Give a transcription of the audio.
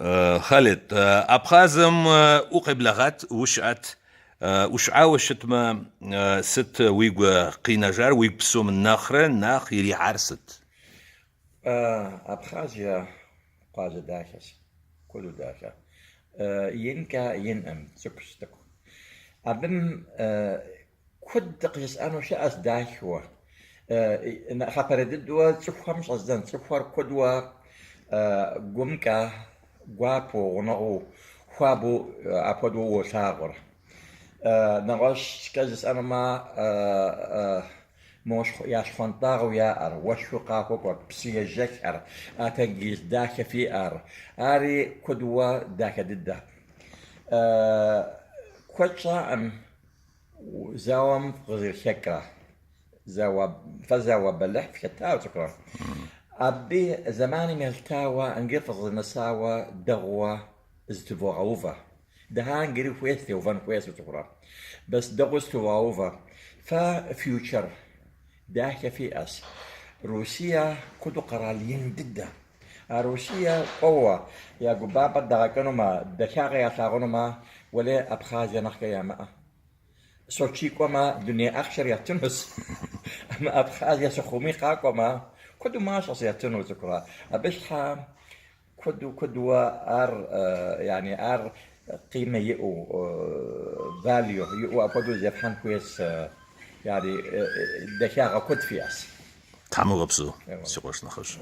Хъалид, Абхъазым укъеблэгъат, ущыӏэт. Ущыӏауэ щытмэ, сыт уигу къинэжар, уигу псом нэхърэ нэхъ ирихьар сыт? Абхъазие къуажэ дахэщ, куэду дахэ. Инкӏэ инӏым, цӏыкӏущ тӏэкӏу. Абым куэд къыжысӏэну щыӏэщ дахэуэ. Нэхъапэрей дыдэуэ цӏыхухэм щӏэздзэн, цӏыхухэр куэдуэ гумкӏэ гуапэу, гъунэгъуу, хуабэу апхуэдэу уолъагъур. Нэгъуэщӏкӏэ жысӏэнумэ, мо я щхъуантӏагъэу яӏэр, уэшхыу къахуэкӏуэр, псы ежэххэр, а тенджыз дахэ фиӏэр, ари куэдуэ дахэ дыдэ. Куэд щӏаӏым зауэм къызэрыхэкӏрэ, зауэ, фэ зауэ бэлыхь фхэтауэ цӏыкӏурэ. Абы зэманым елъытауэ, иджы фыкъызэрынэсауэ дэгъуэ зытывогъэувэ. Дахагъэ иджыри хуейщ, теувэн хуейщ цӏыхурэ. Бэс дэгъуэу зытывогъэувэ. Фэ future дахэ фиӏэщ. Русия куэду къэрал ин дыдэ. А Русия кӏуэуэ я гу бампӏэр дагъэкӏынумэ, дахагъэ ялъагъунумэ, уэлей Абхъазие нэхъкӏэ ямыӏэ. Сочи кӏуэмэ, дуней ахъшэр ятынущ. Мы Абхъазие Сухъуми къакӏуэмэ, куэду мащӏэщ ятыну цӏыхурэ. Абы щхьа Куэду, куэдуэ ар, яни ар къимэ иӏэу, value иӏэу апхуэдэу зефхьэн хуейщ, яни дахагъэ куэд фиӏэщ. Тхьэм уигъэпсэу, си къуэш нэхъыжь.